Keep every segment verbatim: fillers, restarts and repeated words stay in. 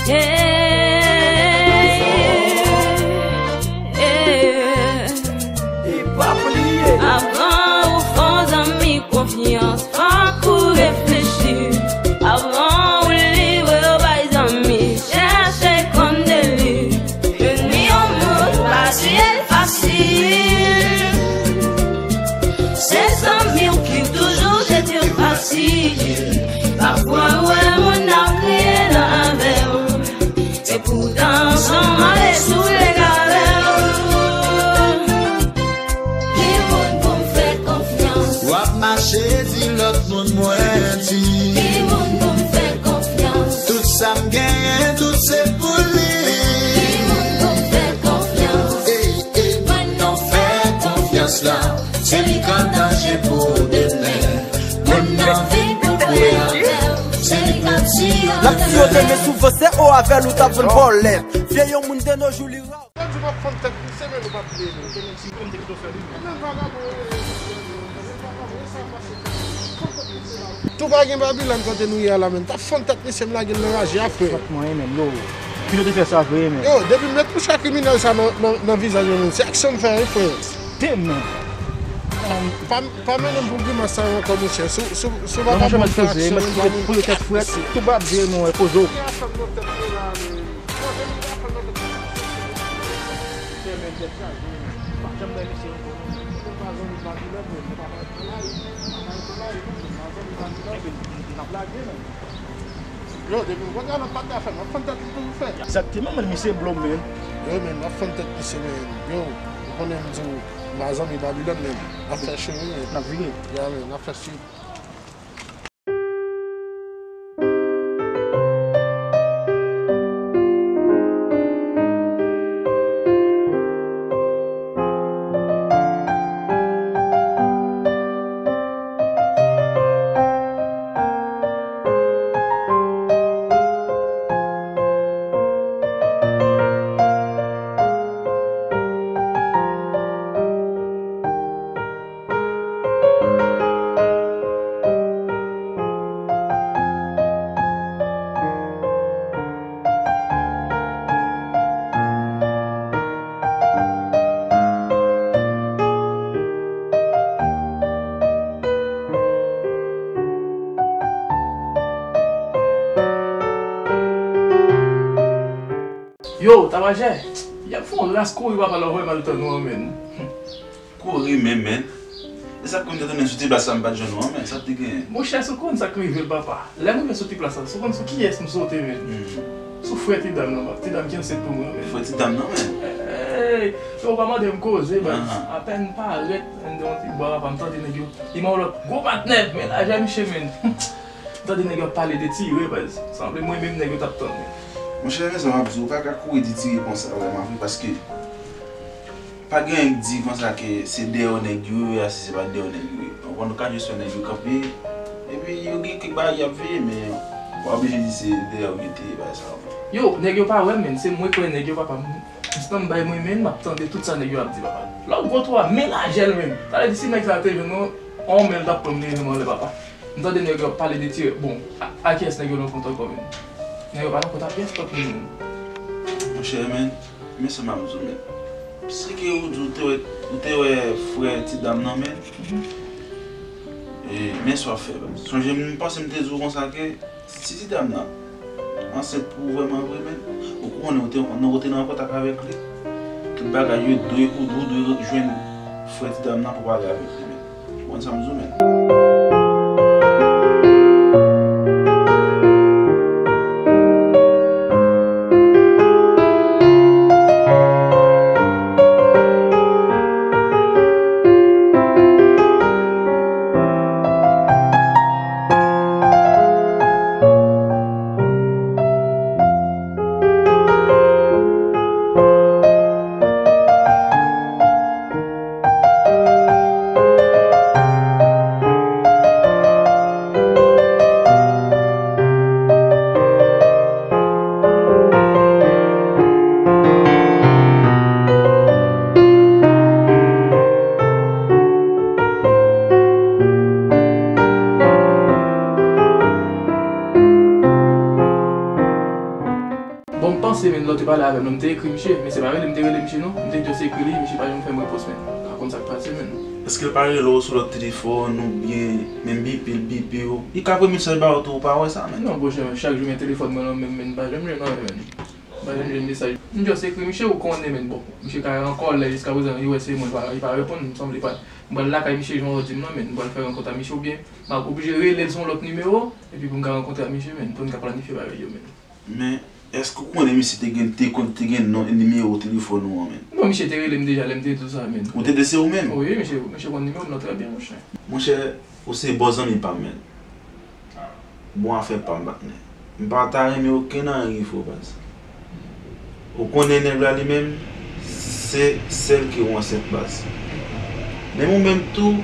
Hey, hey. Avan ou fè yon zanmi konfyans, fòk ou reflechi. Avan ou livre w bay zanmi, chèche konn de li. Vin yon moun pa si l fasil. Se zanmi w ki toujou jete w fasil. Pafwa ou wè moun ap kriye nan avè w. Epoutan, san mande sou legare w. Ki moun pou m fè konfyans? W ap mache di lòt moun mwen di. Ki moun pou m fè konfyans? Tout sa m genyen, tout se pou li. Ki moun pou m fè konfyans? Ey, ey, moun nou fè konfyans la, se li k an danje pou demen. Moun nan vin pou kouye avè w, se li k ap siyote. L ap siyote, men souvan se o avè l ou t ap jwenn vòlè. Vye yon moun de nos jours li ra. Jodi m ap fann tèt misye, men nou p ap vle li. Menm vagabon yo ye, menm vagabon yo, sa pase. Fann tèt misye la. Tou pa gen Babilòn kote nou ye a la, menm. T ap fann tèt misye, m lage l nan raje a, frè. Fòk mwen, menm, yo. Ki yo te fè sa vre, menm? Yo, depi m met mouchwa kriminèl sa nan, nan, nan vizaj mwen, menm, se aksyon m fè, wi, frè. Demen. Pa, pa mennen m pou grimas sa yo ankò, monchè. Si, si, si w pa ta bon fè aksyon, menm, pa pou yo tèt frèt, tou pa byen, non, e poze w. Yo, depi m kontre nan patnè a fè, m ap fann tèt li pou m fè. Egzakteman, men misye blo m, men. Yo, men, m ap fann tèt misye, men. Yo, ou konnen m di w, m pa zanmi Babilòn, men. N ap fè cho, wi, men. N ap vire. Ya, men, n ap fè cho. Yo, Tabajè, y ap fè yon ras kouri papa lè w wè m al tann ou an, men. Kouri menm, men. E sa k konn te tounen sou ti plas la, m pa t jwenn ou an, men. Sa k te genyen? Monchè, si w konn sa k rive l, papa. Lè m rive sou ti plas la, si w konn sou kiyès m sote, men. Hmm. Sou frè ti dam nan, papa. Ti dam ki ansent pou mwen, men. Frè ti dam nan, men. Ey, yo pa mande m koze, baz. Apèn m parèt anndan yon ti ba, papa, m tande nèg yo. Li mande yon lòt gwo patnè, men lajè misye, men. M tande nèg yo ap pale de tire, baz. Sanble mwen menm nèg yo t ap tann, men. Monchè, men sa m ap di w, ou pa ka kouri di tire konsa vrèman vre, paske pa gen anyen k di konsa ke se dèyè w nèg yo ye, a si se pa dèyè w nèg yo ye. Ou konprann, ou ka jis wè nèg yo kanpe, epi yo gen kèk bagay y ap veye, men ou pa oblije di se dèyè w yo te ye, bagay sa yo. Yo, nèg yo pa wè m, men se mwen k wè nèg yo, papa. M stanbay mwen, men m ap tande tout sa nèg yo ap di, papa. Lòt gwo twa, men lajè l, men. Sa vle di si nèg sa a te jwenn mwen, on men l t ap pran m li menm anlè, papa. M tande nèg yo ap pale de tire. Bon, a, a kiyès nèg yo nan kont ankò, men? Nèg yo pa nan kont a pyès lòt moun, men. Monchè, men, men sa m ap di w, men. Si ke ou di w te wè, ou te wè frè ti dam nan, men. Mhm. E, men sa w ap fè, baz. Sonje, m panse m te di w konsa ke si ti dam nan ansent pou ou vrèman vre, men, ou konnen ou te, ou te nan kontak avèk li, tout bagay yo dwe, ou, ou dwe jwenn frè ti dam nan pou pale avèk li, men. Ou konn sa m di w, men. Bon, m panse, menn, lè w te pale avè m, non, m te ekri misye, men se pa rele m te rele misye, non. M te just ekri li, misye pa janm fè m repons, menn. M pa konn sa k pase, menn. Èske l pa rele w sou lòt telefòn oubyen menm bipe l bipe w? Li ka voye mesaj ba w tou, ou pa wè sa, menn. Non, monchè, chak jou men telefòn mwen nan men m, menn, m pa janm jwenn anyen, menn. M pa janm jwenn mesaj. M just ekri misye, ou konnen, menn, bon. Misye ka an kòlè jiska prezan, li wè se mwen, li pa, li pa reponn, m sanble pa. M pral lakay misye, jan w di m nan, menn, m pral fè rankont a misye, oubyen m ap oblije rele l sou yon lòt nimewo, epi pou m ka rankontre ak misye, menn, pou n ka planifye bagay yo, menn. Men, èske w konnen misye te gen, te konn, te gen non, nimewo telefòn ou an, menn? Bon, misye te rele m deja lè m te di w sa, menn. Ou te di se ou menm? Wi, misye, misye konn nimewo m nan trè byen, monchè. Monchè, ou se bon zanmi pa m, menn. Bon afè pa m, patnè. M pa ta renmen okenn anyen rive w, baz. Ou konnen nèg la li menm, se sèl ke w ansent, baz. Menm ou menm tou,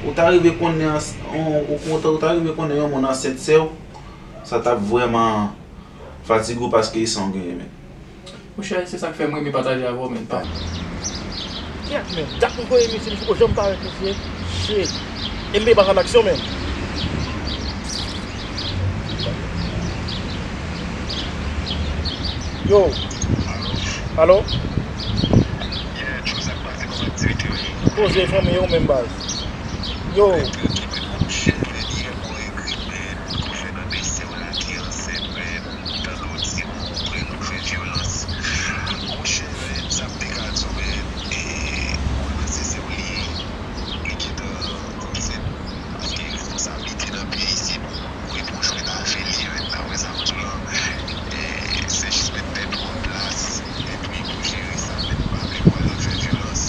ou ta rive konnen ans-, ou, ou, ou ta, ou ta rive konnen yon moun ansent sè w, sa t ap vrèman fatige w paske e sa w genyen, menn. Monchè, se sa k fè m renmen pataje avè w, menn, pa. Kèt, menn. Dat m voye misye, misye poko janm parèt, mesye. Shit. E m peye pa sa n aksyon, menn. Yo. Alo? Poze fanmi yo menm baz. Yo. Tande w di moun prennen w fè vyolans. Monchè, men, sa m te ka di w, men, e, ou wè, men, si se w li ye, li gentan, kòmsi, paske responsablite nan peyi isit, ou, ou, ou jwenn afè li, men, daprè sa m di w lan, e, se jis met tèt ou an plas, epi pou jere sa, men, pa vle pou al nan fè vyolans.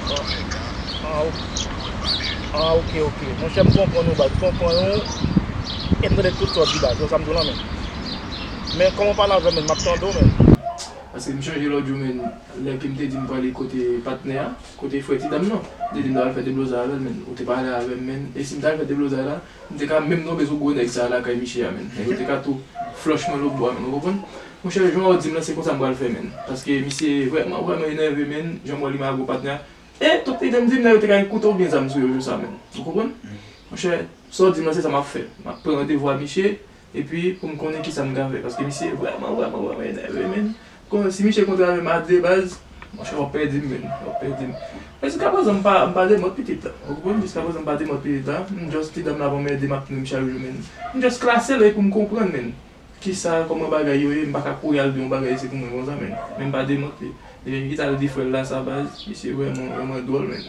Antoulèka, ah, ok. Ah, ok, ok. Monchè, m konprann ou, baz. M konprann ou. E m tande tout sa w di, baz. Wè sa m di w lan, men. Men kòman w pale avè m, men, m ap tande w, men. Paske m chonje lòt jou, men, lè ke m te di m prale kote patnè a, kote frè ti dam nan. M te di m ta al fè deblozay avè l, men. Ou te pale avè m, men. E si m ta al fè deblozay la, m te ka menm tonbe sou gwo nèg sa a lakay misye a, men. Nèg yo te ka tou flòch mwen lòtbò a, men. Ou konprann? Monchè, jan w di m lan, se konsa m pral fè, men. Paske misye vrèman, vrèman enève, men. Jan m wè li mago patnè a. E tout lide m di m nan yo te ka koute oubyen zam sou yo jou sa menm. Ou konprann? Monchè, sa w di m nan se sa m ap fè. M ap pran randevou a misye, epi pou m konnen kisa m ka fè. Paske misye vrèman, vrèman, vrèman enève, menn. Kon, si misye kontre avè m a de baz, monchè, w ap pèdi m, menn. W ap pèdi m. Men jiska prezan, m pa, m pa demòd pitit la. Ou konprann? Jiska prezan, m pa demòd pitit la. M just ti dam la ban m ede, m ap tann chak jou, menn. M just klase l wi pou m konprann, menn. Kisa, kòman bagay yo ye, m pa ka kouri al di yon bagay se pou mwen konsa, menn. Men m pa demòd li. Depi m kite al di frè l la sa, baz, misye vrèman, vrèman dwòl, menn.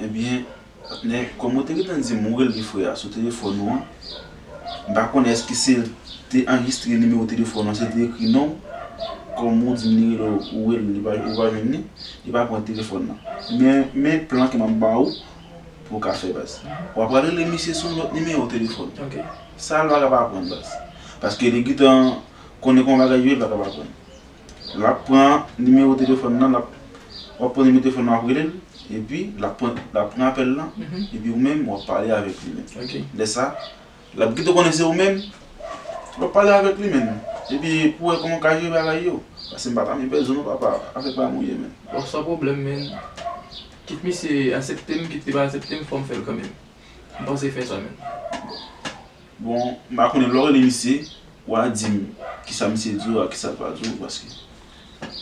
Ebyen, patnè, kòm ou te gentan di m ou rele frè a sou telefòn ou an, m pa konnen èske se l te anrejistre nimewo telefòn ou an, se l te ekri non w, kòm ou di m li rele w, ou rele l, li pa, ou pa jwenn li, li pa pran telefòn nan. Men, men plan ke m ap ba ou, pou w ka fè, baz. W ap rele misye sou yon lòt nimewo telefòn. Ok. Sa l pa ka pa pran, baz. Paske li gentan konnen kòman bagay yo ye, l pa ka pa pran. L ap pran nimewo telefòn nan, l ap, w ap pran nimewo telefòn nan, w ap rele l, epi l ap pran, l ap pran apèl lan, epi ou menm, w ap pale avèk li menm. Ok. Lè sa, l ap kite w konnen se ou menm, w ap pale avèk li menm. Epi pou wè kòman w ka jere bagay yo. Paske m pa ta renmen pèdi w non, papa, avèk bagay mwen ye menm. Bon, san pwoblèm, menn. Kit misye aksepte m, kit li pa aksepte m, fò m fè l kanmenm. M panse fè sa, menn. Bon, m pa konnen lè w rele misye, w a di m kisa misye di w ak kisa l pa di w, paske.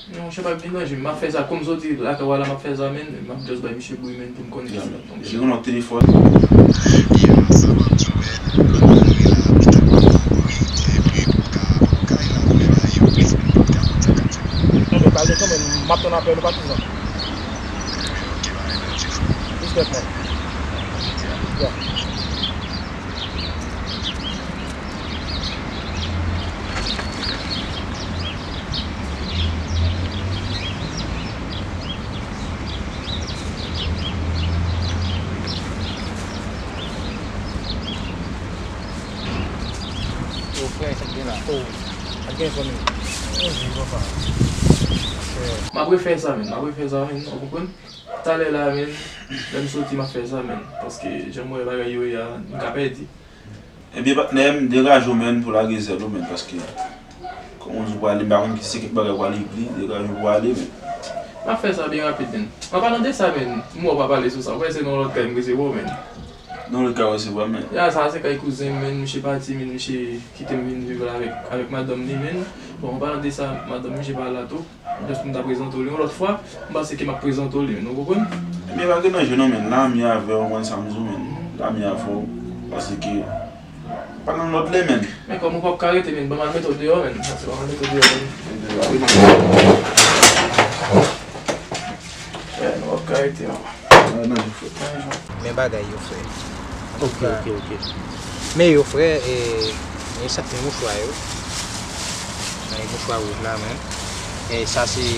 Non, monchè, pa gen danje, m ap fè sa. Kòm sa w di lakay w a la, m ap fè sa, menn. M ap just bay misye bri, menn, pou m konnen kisa l ap fè. Jere nan telefòn. Anben, pale kanmenm, m ap tann apèl ou patizan. Respect, man. Yeah. Yo, frè, sa k gen la? Oh, sa k gen, fanmi? Monchè. M ap refè sa, menn. M ap refè sa, menn. Ou konprann? Talè la, menn, lè m soti, m ap fè sa, menn. Paske jan m wè bagay yo ye a, m ka pèdi. Ebyen, patnè m, degaje w, menn, pou lage zèl ou, menn, paske, kòm ou di w prale, m pa konn ki se kèk bagay w prale egri, degaje w pou ale, menn. M ap fè sa byen rapid, menn. An palan de sa, menn, m wè w pa pale sou sa. Ou wè se nan lòt kay m resevwa w, menn. Nan lòt kay w resevwa m, menn. Ya, sa se kay kouzen m, menn. Misye pati, menn. Misye kite m vin viv la avèk, avèk madanm li, menn. Bon, an palan de sa, madanm misye pa la tou. Jis pou m ta prezante w li yon lòt fwa, m panse ke m ap prezante w li, menn, ou konprann? Ebyen, pa gen danje non, menn. Lami avè w, ou konn sa m di w, menn. Lami avè w. Paske pa nan lòd li, menn. Men kòm ou p ap ka rete, menn, ban m al mete w deyò, menn. Ban m al mete w deyò, menn. Menn, ou p ap ka rete, non. Men bagay yo, frè. Ok, ok, ok. Men yo, frè, e, men sa, men mouchwa yo. Men mouchwa wouj la, men. E sa se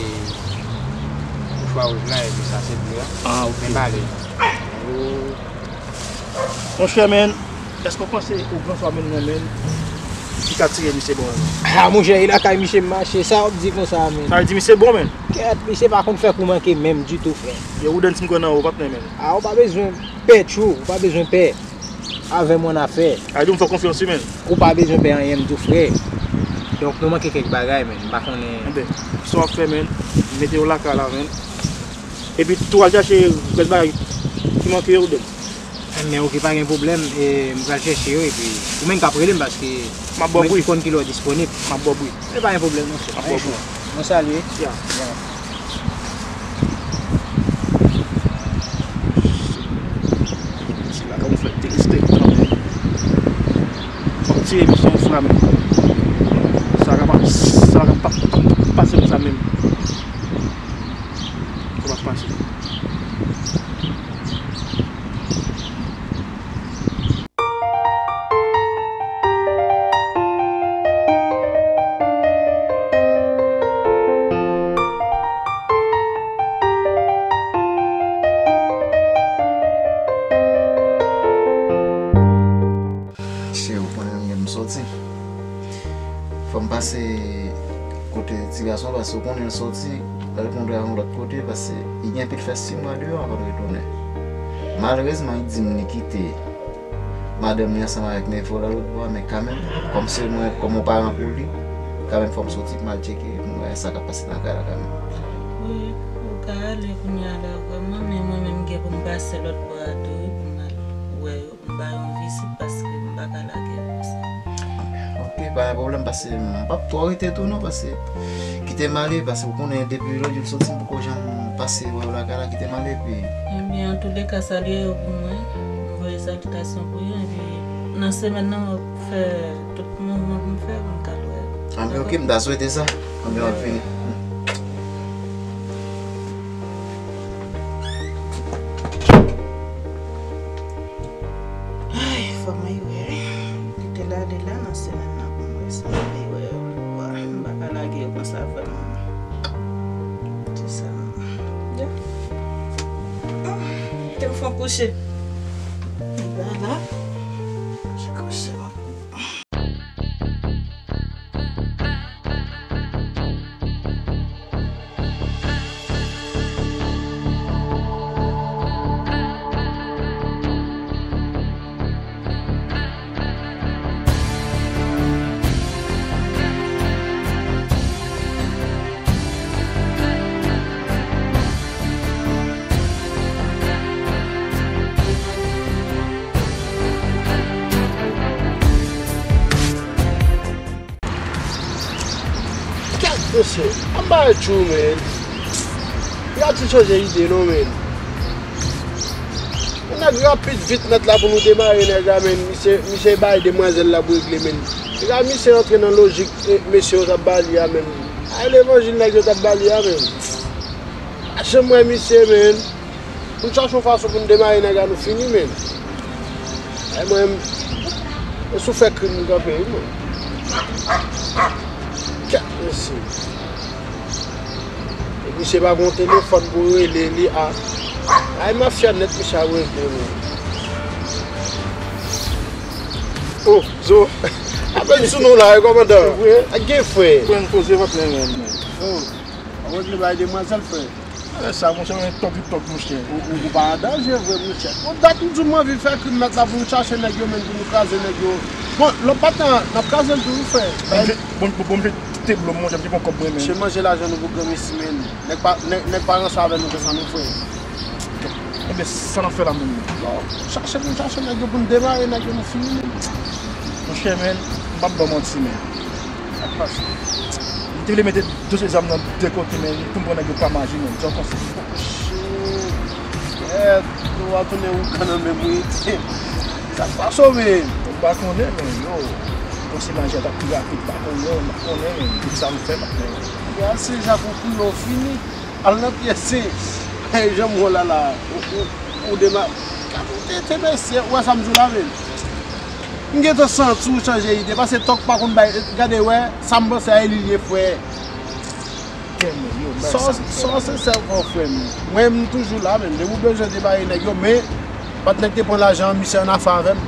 mouchwa wouj la, epi sa se ble a. Ah, ok. Men bale. Monchè, men, èske w panse ou gran swa menm nan menm ki ka tire misye bon, menm? Ah, monchè, e lakay misye m mache, sa w ap di konsa, menn? Sa vle di misye bon, menn? Kèt, misye pa konn fè kou manke menm ditou, frè. Yo, ou dan ti m kwè nan ou, patnè, menn. Ah, ou pa bezwen pè, tchou, ou pa bezwen pè. Avè m w annafè. A di w m fè w konfyans wi, menn. Ou pa bezwen pè anyen, m di w, frè. Donk, nou manke kèk bagay, menn. M pa konnen. Enben, sa w ap fè, menn, mete yo lakay la, menn. Epi tou al chache rès bagay ki manke yo, Dèm. Men ok, pa gen pwoblèm, e m pral chèche yo, epi ou menm k ap rele m, paske ou menm ki konn kilè w disponib. M ap ba w bri. E pa gen pwoblèm, monchè. M ap ba w bri. Mwen salye. Ya. Ya. Ti la ka fè dezespere kanmenm. Fòk tire misye yon fwa menm. Sa ka pa, sa ka pa, pa, pa pase konsa menm. Sa pa pase. Se ou konnen m gen m soti. Fò m pase kote ti gason, paske ou konnen l soti, l al pran yon lòt kote, paske li gen pou l fè sis mwa deyò anvan l retounen. Malerezman, li di m li kite madanm li ansanm avèk neve w la lòt bò a, men kanmenm, kòm se mwen, kòm yon paran pou li, kanmenm fò m soti pou m al tcheke, pou m wè sa k ap pase nan kay la kanmenm. Wi, ou ka ale kounye a la vrèman, men mwen menm m gen pou m pase lòt bò a tou wi, pou m al wè yo, pou m ba yo yon vizit, paske m pa ka lage yo konsa. Ok, pa gen pwoblèm, paske m p ap twò rete tou non, paske kite m ale, paske ou konnen depi lòt jou m soti m poko janm pase wè yo lakay la, kite m ale, epi. Ebyen, antouleka, salye yo pou mwen. M voye salitasyon pou yo, epi nan semèn nan, m ap fè tout mouvman pou m fè pou m ka al wè yo. Anben, ok, m ta swete sa. Anben, w ap vini. Ay, fò m rive kite l ale la nan semèn nan pou m wè si m rive wè yo. M pa ka lage yo konsa vrèman. Se sa. Ya. Kite m fè yon kouche. Li pa la. Kouche. Kèt mesye, an ba tchou, men. Piga ti chanje ide non, men. Yon nèg rapid vit nèt la pou nou demare nèg la, men. Misye, misye bay demwazèl la pou regle, men. Piga misye antre nan lojik, e, mesye yo t ap ba li a, men. Ay levanjil nèg yo t ap ba li a, men. Pa janm wè misye, men. Pou n chache yon fason pou n demare nèg la, nou fini, men. E mwen, e sou fè krim m kanpe, wi, mwen. Kèt, mesye. E misye pa gen yon telefòn pou rele li a. Ay, mafya nèt, misye ap regle, mwen. Oh, Zo. Apèn sou non la, wi, kòmandan. Se vre? Ak gen frè. Pran koze vant mwen, mwen. Oh, ap regle bay demwazèl, frè. Sa, monchè, men tòg li tòg, monchè. Ou, ou, ou pa an danje vre, monchè. Bon, dat m di w m anvi fè krim nèt la pou m chache nèg yo, men pou nou kraze nèg yo. Bon, lòt paten an, n ap kraze l tou, wi, frè. Bon, m jete, bon, bon, bon, m jete blo m, monchè, m te pran kòb mwen, men. Misye manje lajan nou pou granmesi, men. Nèg pa, nèg, nèg pa ranse avè nou konsa, non, frè. Enben, sa n ap fè la menm, men? Bon, chache pou n chache nèg yo, pou n demare nèg yo, nou fini, men. Monchè, men, m p ap ba w manti, men. Sa k pase? Li mete dosye zam nan de kote, men li konprann nèg yo pa maji, men. Sa w panse? Shit. Kèt, nou va tounen ougan nan menm wi. Sa k pase w, men? M pa konnen, men yo. Panse maji a t ap pi rapid, pa konnen, m pa konnen, men. Depi sa m fè, m ap konnen. Ya, se Jakoukou yo fini. Al nan pyès se, jan m wè w la la, ou, ou, ou dema-, gade ou te, te mesye, ou wè sa m di w la, men. M gentan santi w chanje ide, paske Tòk pa konn bay, gade wè, sa m panse a e li l ye, frè. Kè mwen, yo, bay Sa w, sa m fè sa w la, se men. Sèl kò, frè m. Mwen, m toujou la, men. Depi w bezwen debare nèg yo, men, patnè k te pran lajan an, misye ann afè avè m.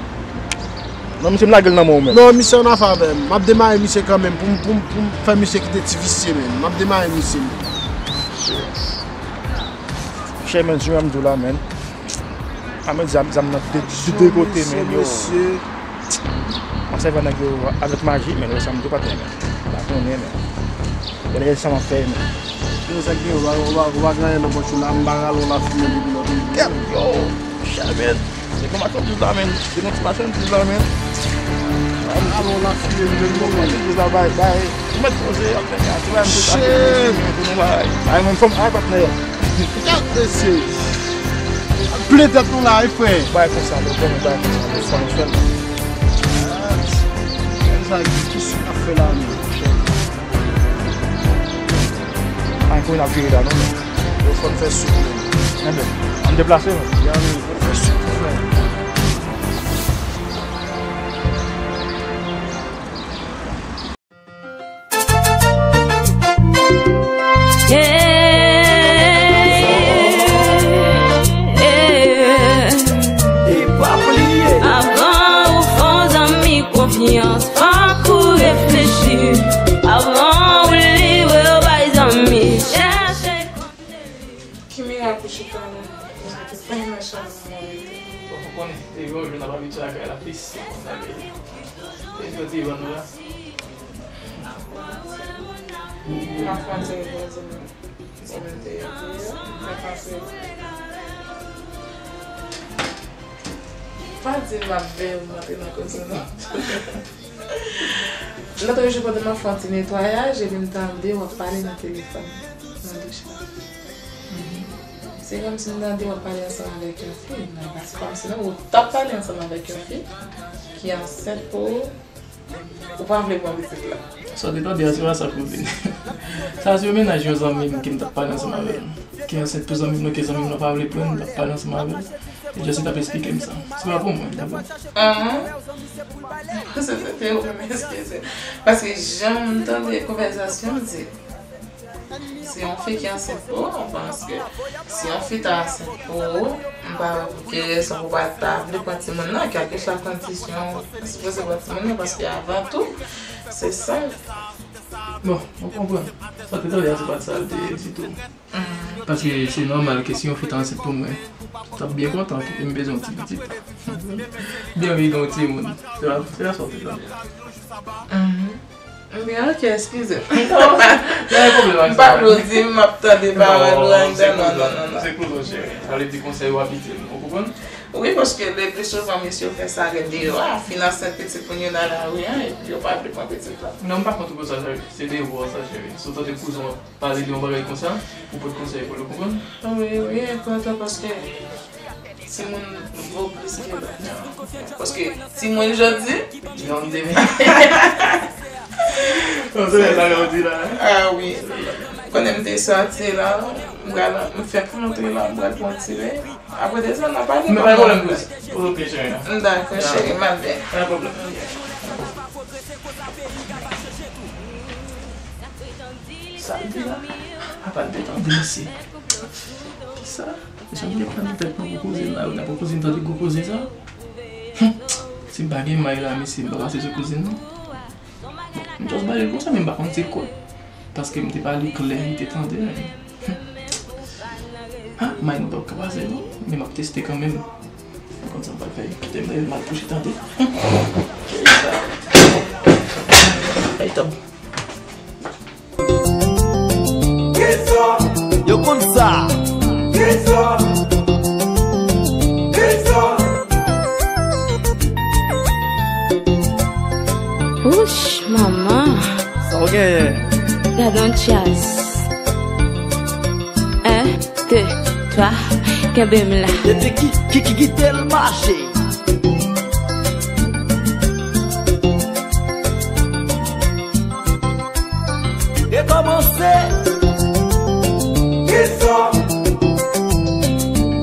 Non, misye m lage l nan men w menm. Non, misye ann afè avè m. M ap demare misye kanmenm pou m, pou m, pou m fè misye kite ti visye, men. M ap demare misye. Chè, men, jan m di w la, men. A men zam, zam nan de, de, de kote, men, yo. Mesye. An sèvi nèg yo avèk maji, men, wè sa m di w patnè, men. Pa konnen, men. Gade sa m ap fè, men. Yo, sa k gen, ou pa, ou pa, ou pa gen anyen nan pòch ou la, m pa rale w lafimen depi lòt jou. Kèt, yo, chè, men. Se kon machandiz la, men. Se kon ti machandiz la, men. Alon la file m menm non, men. Machandiz la, bay, bay. Ou mèt poze, ap fè gate, bay, m te sa. Shit. Pou nou, bay. Bay, mwen, fò m, ay, patnè. Gade, mesye. Plen tèt nou la, wi, frè. Bay konsa, men, fò nou bay konsa, men, fò nou fè l. Men sa, ki, ki sou ap fè la, men? Ay, pou n ap vire la, non, men. Yo, fò n fè souf, men. Enben, ann deplase, men. Ya, men, fò n fè souf, frè. Hey, hey. Avan ou fè yon zanmi konfyans, fòk ou reflechi. Avan ou livre w bay zanmi, chèche kote li. Ki mirak ou chita la? Ou pa nan chanm nan. Bon, ou konnen, te yon jou n ap abitye lakay la plis. Te yon ti vann la. M ap fè yon ti repoze. Semèn te ye, m te fè yon ti. Pa di m ap veye w antre nan koze non. Lòt jou pandan m ap fè yon ti netwayaj, epi m tande w ap pale nan telefòn nan douch la. Se kòmsi m tande w ap pale ansanm avèk yon fi, men pa se kòmsi non, ou t ap pale ansanm avèk yon fi ki ansent pou ou, ou pa vle pran pitit la. Sa w te tande a, se pa sa k revini. Sa se yon mennaj yon zanmi m ke m t ap pale ansanm avè l. Ki ansent pou zanmi m nan, ke zanmi m nan pa vle pran, m t ap pale ansanm avè l. E Jesse t ap esplike m sa. Se pa pou mwen, dakò? Ahn. Se, se te ou menm, eskize. Paske jan m tande konvèsasyon, m di, se yon fi ki ansent pou ou, paske si yon fi ta ansent pou ou, m pa wè pou ki rezon pou pa ta vle pran timoun nan, kèlkeswa kondisyon, ou sipoze pran timoun nan, paske avan tou, se sa. Bon, mwen konprann. Sa w te tande a, se pa t sa l te ye ditou. Paske se nòmal ke si yon fi ta ansent pou mwen, m t ap byen kontan ke m bezwen yon ti pitit. Byen anvi gen yon timoun. Se pa, se pa sa w te tande a. Mhm. Ebyen, ok, eskize m. Non, pa gen pwoblèm ak sa. M pa vle w di m ap tande pawòl ou anndan, non, non, non, non. Se koze w cheri. Sa vle di konsèy ou ap itil. Ou konprann? Wi, paske le pli souvan mesye yo fè sa ret deyò a, fin ansent pitit moun yo nan lari a, epi yo pa vle pran pitit la. Non, m pa kont ou pou sa, cheri. Se devwa w sa, cheri. Si w tande kouzen w ap pale de yon bagay konsa, ou pot konsèy pou l, ou konprann? Wi, wi, enpòtan paske timoun vo plis ke lajan. Paske timoun jodi, yon demen. Ou konnen sa yo di la, hein? Ah wi. Konnen m te sòti la, m pral, m fèk rantre la, m pral pran ti ven. Apre de sa, n a pale. Men pa gen pwoblèm pou sa. Ok, cheri. Dakò, cheri, m ap vin. Pa gen pwoblèm. Sa l di la? Apa l te tande mesye? Kisa? Jan m te pran nan tèt mwen pou kouzin la, ou nan pou kouzin tande gwo koze sa? Hum! Si m pa gen may la, mesye, m pa pase sou kouzin non. Bon, m just ba li l konsa, men m pa konn se kwa. Paske m te pale klè, li te tande, men. Hum! Ah, may nou p ap ka pase non, men m ap teste kanmenm. Konn sa m pral fè, kite m rele m al kouche tande. Hum! Cheri sa. Ay, tab. Yo konn sa. Wouch, manman. Sa w genyen? Gad yon djaz. En, de, twa, kenbe m la. Epi ki, ki, ki kite l mache. E kòmanse. Trezò.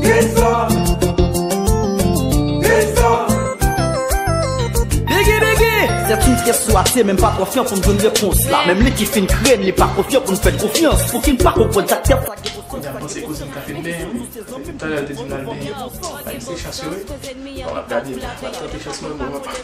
Trezò. Trezò. Biggie, Biggie. Sèt yon pyès sou atè, men m pa twò fè pou m jwenn repons la. Menm li ki fin kreye, li pa konfyan pou n fè l konfyans. Pouki n pa konprann sa k fè sa gen. Kounya m panse kouzen m ka fin benyen, wi. Talè l te di m l al benyen. Ay, se chans yo, wi. Bon, m ap gade, m ap tante chans mwen, bon, papa.